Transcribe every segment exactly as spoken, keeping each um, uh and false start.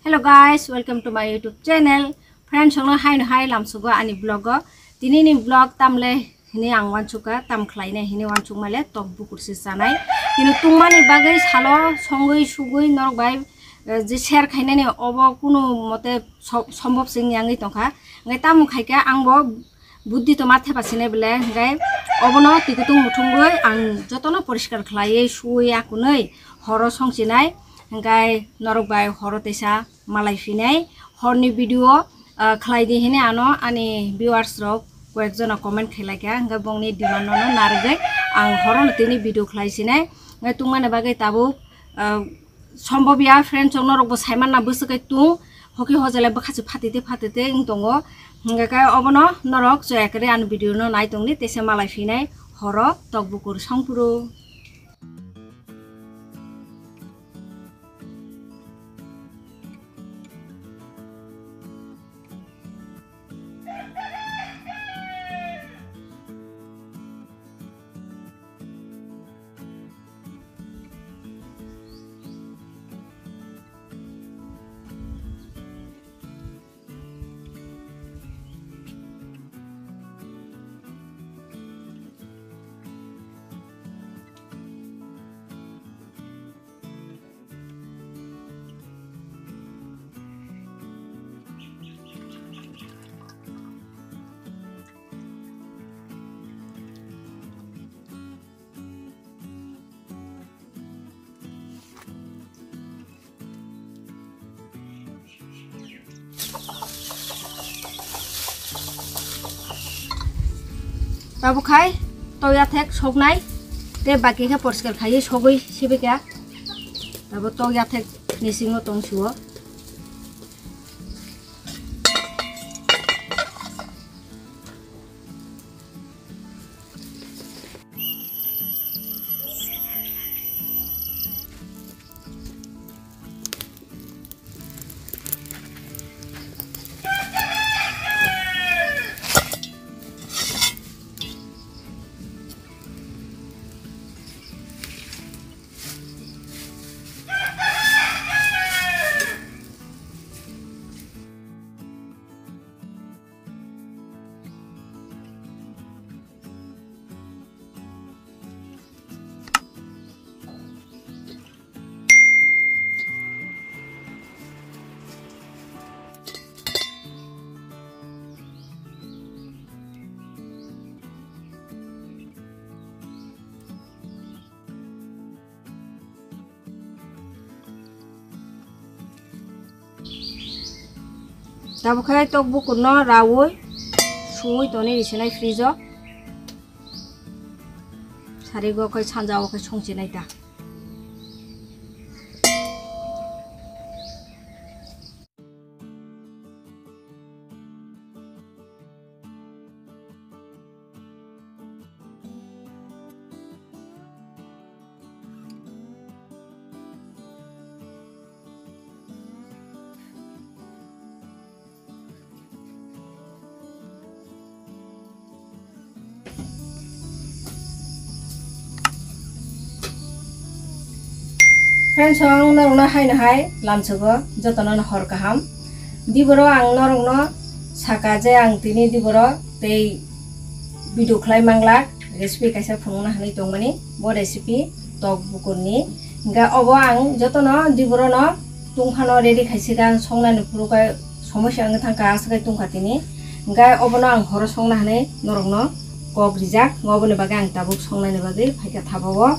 Hello guys, welcome to my YouTube channel. Friends, songno hai no hai lamsugo ani vlog o. Tini ni vlog tamle hini ang wansukha, tam khlainai hini wansukmale tok bukur se chanai. Tini tungmani bagwi salo songwi sugwi norok bai, eh, je share khainani obo kunu mote so-, sombhob se wngya wngwi tongkha. Hingke tamo khaikhe angbo buddhi toma thepa sinai bele, hingke obono twi kutung muthungwi ang jotono poriskar khlaiwi suwi akunwi horo songchinai, hingke norok bai horo teisa malai phinai, horni video, ah, khlai di hini ano ani viewers rok koyek jona comment khlai kha, hingke bongni demand no narwgwi ang horo no tini video khlai sinai, hingke tungmani bagwi tabuk, ah, Sombobya friends, chwng norok bo saiman na bwswk kai tung, hoki hojale bwkha se phatite phatite wng tongo. Hingke kai obono norok chwya kwrwi ani video no nai tongdi, teisa malai phinai horo tok bukur songphuru. Tabuk khai tok yathek soknai, tei baki khe poriskar khaiwi sogwi sibika. Tabuk tok yathek ni singo tong suo. Tabuk khe tok bukurno raui suui tonwi risinai fridge o. Sarigo khe sanja o khe songchinai ta. Friends, ang norokno haino hai lamsogo, jotono hor kaham. Diboro ang norokno saka je ang tini diboro tei video khlai manglak, recipe kaisa phunukna hinwi tongmani, bo recipe tok bukurni. Hingkhe obo ang jotono diborono tungphano ready khaisika, songnani phuru khe somosya wngwi thangkha, aswk khe tungkha tini. Hingkhe obono ang horo songna hinwi norokno kok rijak, oboni bagwi ang tabuk songnani bagwi phaikha thapao.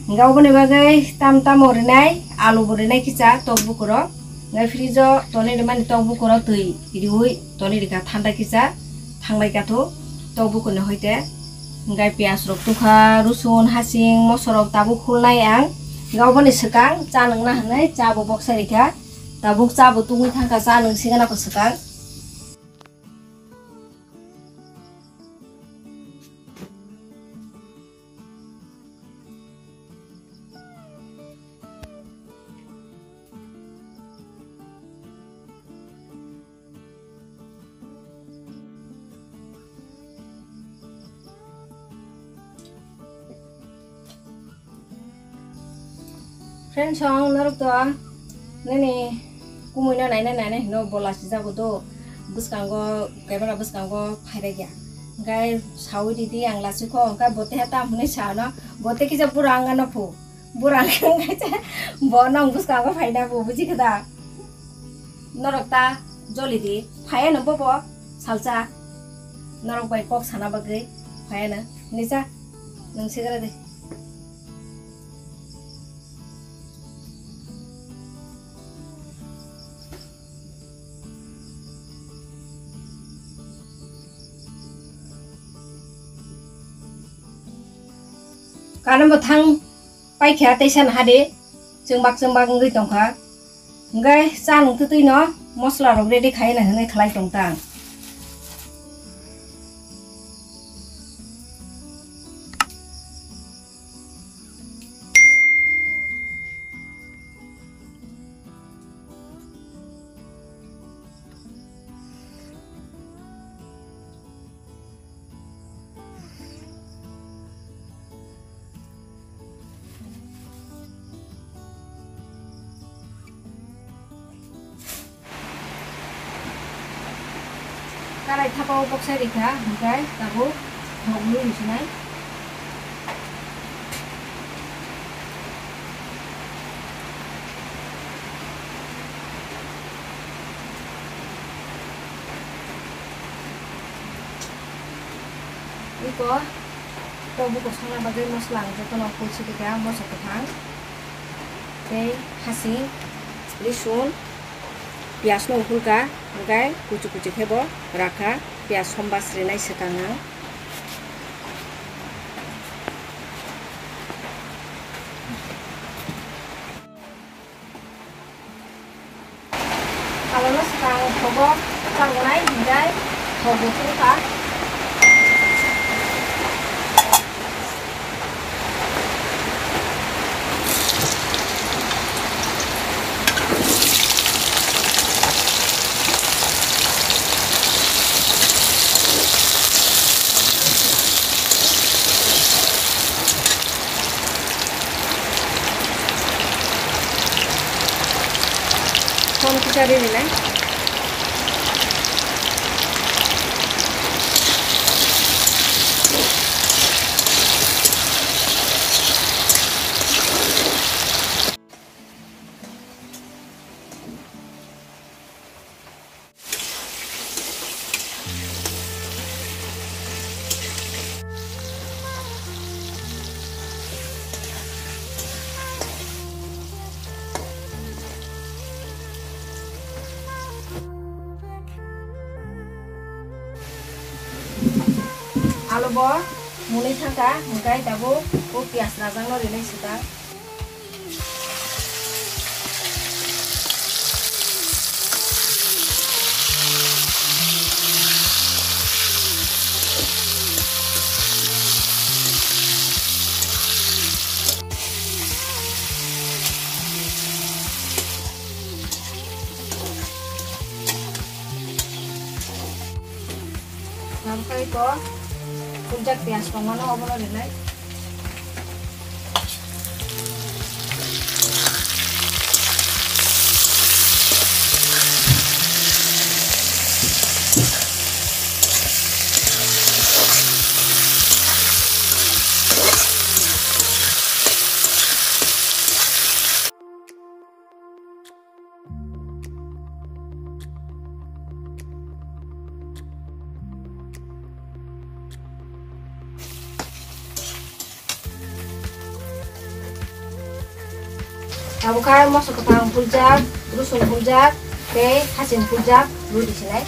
Hingkhe oboni bagwi tam tamo rinai, alu bo rinai kisa tok bukuro. Hingkhe fridge o tonwi rimani tok bukuro twi riui tonwi rikha thanda kisa thanglai katho tok bukurni hoite. Hingkhe piyaj rok tukha, rusun, hasing, moso rok tabuk hulnai ang. Hingkhe oboni swkang cha nungna hinwi cha bo boksa rikha. Tabuk cha bo tungwi thangkha, cha nung sigana bo swkang. Friends, ang norok to nini Kumui no naina naina hino bo lasi jago do. Bwskango, camera bwskango phairai ya. Hingkai sawi ridi ang lasi kho, hingkai bote ha tam hwnwi sa no. Bote kisa bura ang no phu. Bura ang hingkai se bo nong bwskango phaina bo buji khe da. Norok ta joli di. Phaya no bobo salsa. Norok bai kok sana bagwi phaya no. Nisa nung sigra de. Kanambo thang paikha tei sana hade chwngbak chwngbak wngwi tongkha. Hingkhe cha nung twtwi no mosola rok ready khai na hinwi khlai tong tang. Karai thapa o boksai rikha, hingkhe tabuk thok lui hinsinai. Iko, tok buko songna bagwi mosola ang jotono pulsi rikha, moso kwthang. Tei hasing, risun, piyaj no uhulka, hingkhe kuchu kuchu khe bo rakha, piyaj somba srinai swkang ang. Alono swkang thogo changwnai hinjai thogo phuru kha. Phone kisa ri rinai. Alo bo mwnwi thangkha, hwnkhe tabuk o piyaj rajangno rinai swkang. Nangkhe iko puljak piyaj tongmano obono rinai. Abo khe moso kwthang puljak, rosun puljak, tei hasing puljak, rudi sinai.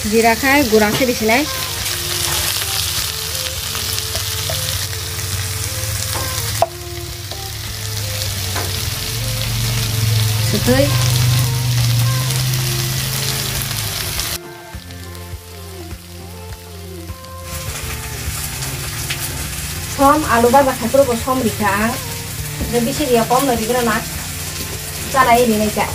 Jira khai gura khe risinai. Sutui. Som alu baja khai phuru bo som rikha ang. Je bisi riya kom no rigra na. Chalai rinai kha.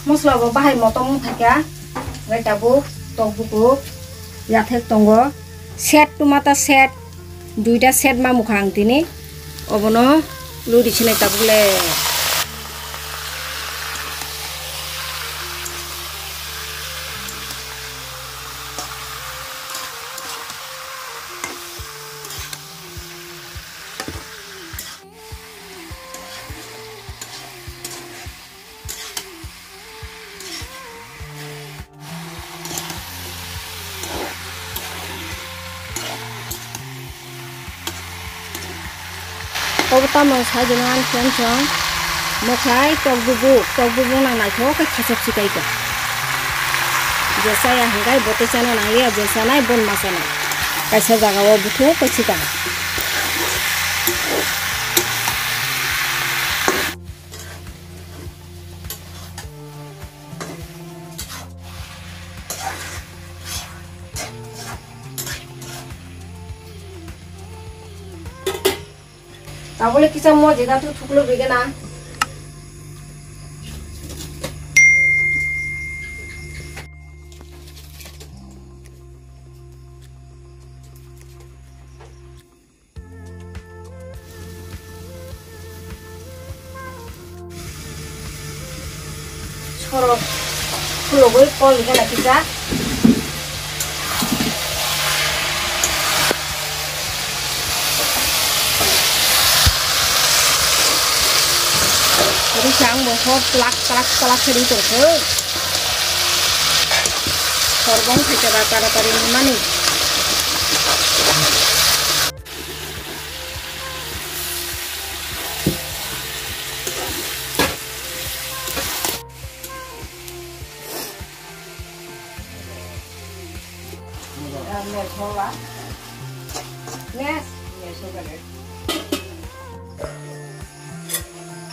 Mosla bo bahai motom wng thakya, hwnkhe tabuk tok buku yathek tongo, set tumata set, duita set ma mukha ang tini, obono ludi sinai tabuk le. Obo tamo sajwk nang ani friend song. Mokhai tok bubuk, tok bubuk nang naithok khe khachok sikai kha. Je chaya hwnkhe bo tei chana nangliya, je chanai bon ma chanai. Kaisa jagao buthuk khe sikang. Tabole kisa moji da tu thuklo bigena. Sorok khulogwi kol gana kisa. Risa ang bo hor tlak tlak tlak khe ring tongkhe. Sorbong khaikhe ba taratari wngmani.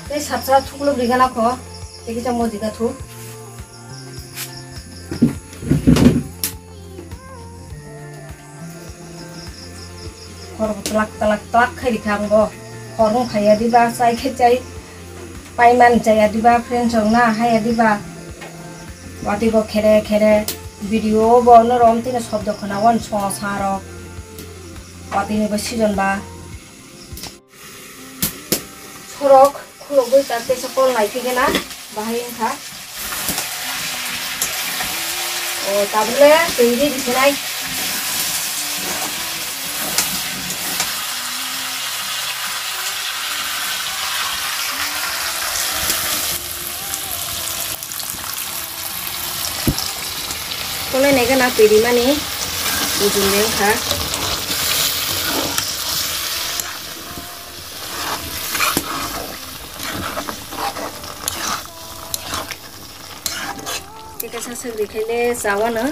Tei sapsa thuklo brigana kho, tei kisa mojika thu. Hor bo tlak tlak tlak khai rikha ang bo. Hor wng phaiya diba, chai khe chai. Paiman chaya diba, friends rok na haya diba. Watwi bo khere khere video bo norok tini sobdo khwna wan song sa rok. Watwi ni bo season ba. Sorok khulogwi ta teisa kol nai phigena bahai wngkha. O tabule twi ri bisinai. Kolai nai gana twi rimani bujum de wngkha. Tei kaisa swk rikhaile chawano.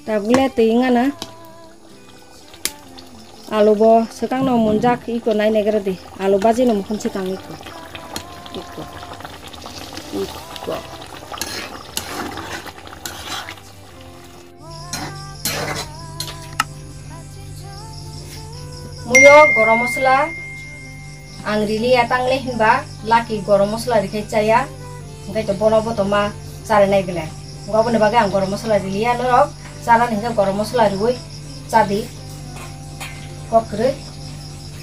Tabukle twi wngana. Alu bo swkang no munjak iko nai naigra di. Alu baji no mukhun swkang iko. Iko. Iko. Muyo gorom masala ang riliya tangle hinba laki gorom masala rikhai chaya, hingkai to bono bo toma chare nai belai. Hingke oboni bagwi ang gorom masala riliya norok. Chana ni hingke gorom masala riwi chadi. Kok kwrwi.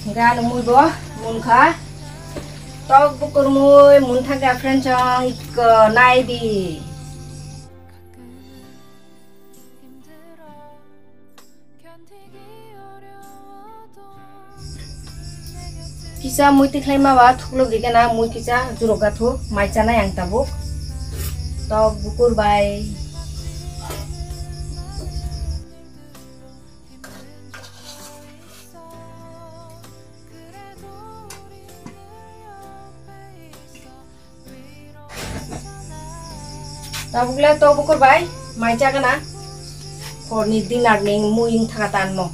Hingke ano mui bo munkha. Tok bukur mui munthaka friends chong iko nai di. Kisa mui tikhlai ma ba thuklo brikena mui kisa jurok gathu mai chanai ang tabuk. Tok bukur bai. Tabukle to bukur bai mai chagana. Horni dinner ni mui wng thaka tanmo.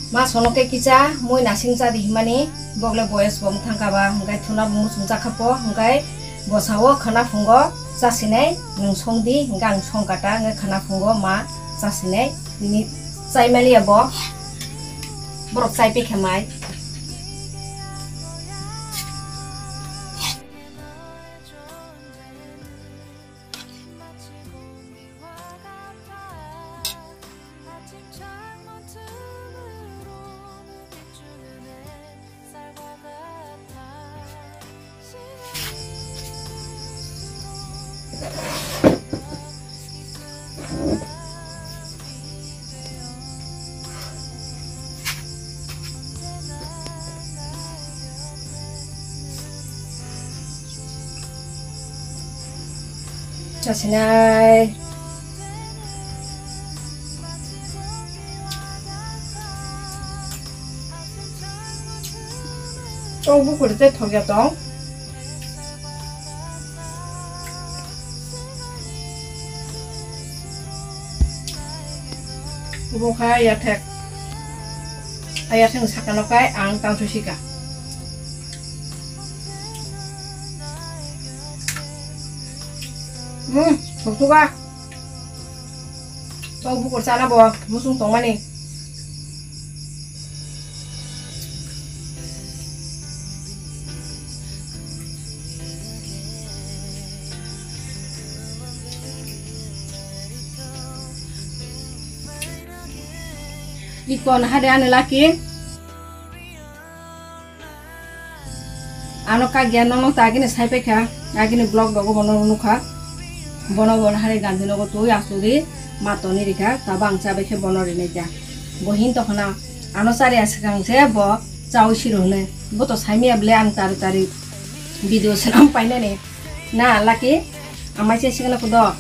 Ma sono ke kisa mui nasing chadi himani bokle boyes bo wng thangka ba hingkai thuna bo muchung chakha po hingkai bosao khana phungo. Chasinai nwng song di, hingke ang song kata, wngkha khana phungo ma chasinai, bini chai maliya bo, borok chai pekha mai. Chasinai. Tok bukur tei thokya tong. Obo kha yathek. A yathek sakano kai ang tang sui sika. Hmm, thoktuka. Tok bukur chana bo, musung tongmani. Ikon hade ani laki. Ano kagya nono ta agini sai paikha, agini vlog rogo bono nukha. Bono bono hari ganti nogo twi asuri matoni rikha, tabo ang chabai khe bono rinai ta. Bo hin tokhna ano chari aswkang se bo chaui siro hwnwi. Bo to saimya ble ang tari tari video swnam painani. Na laki amai se sikna kudo.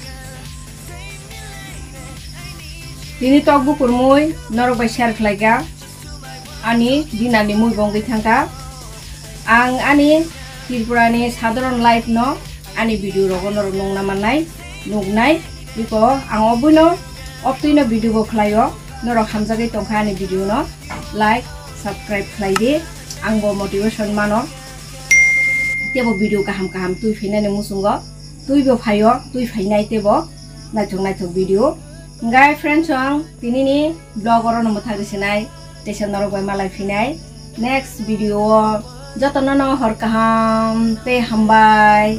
Tini tok bukur mui norok bai share khlaikha. Ani dinani mui bongwi thangkha. Ang ani Tripurani sadharon life no ani video rogo norok nukna mannai, nuknai. Biko ang oboino optwino video bo khlaio. Norok hamjagwi tongkha ani video no like, subscribe khlai di. Ang bo motivation mano. Tebo video kaham kaham twi phainani muchungo. Twi bo phaio, twi phainai tebo. Naithok naithok video. Hingkhe friends, ang tinini vlog oro no mwthagwi sinai, teisa norok bai malai phinai. Next video o jotono no hor kaham tei hambai.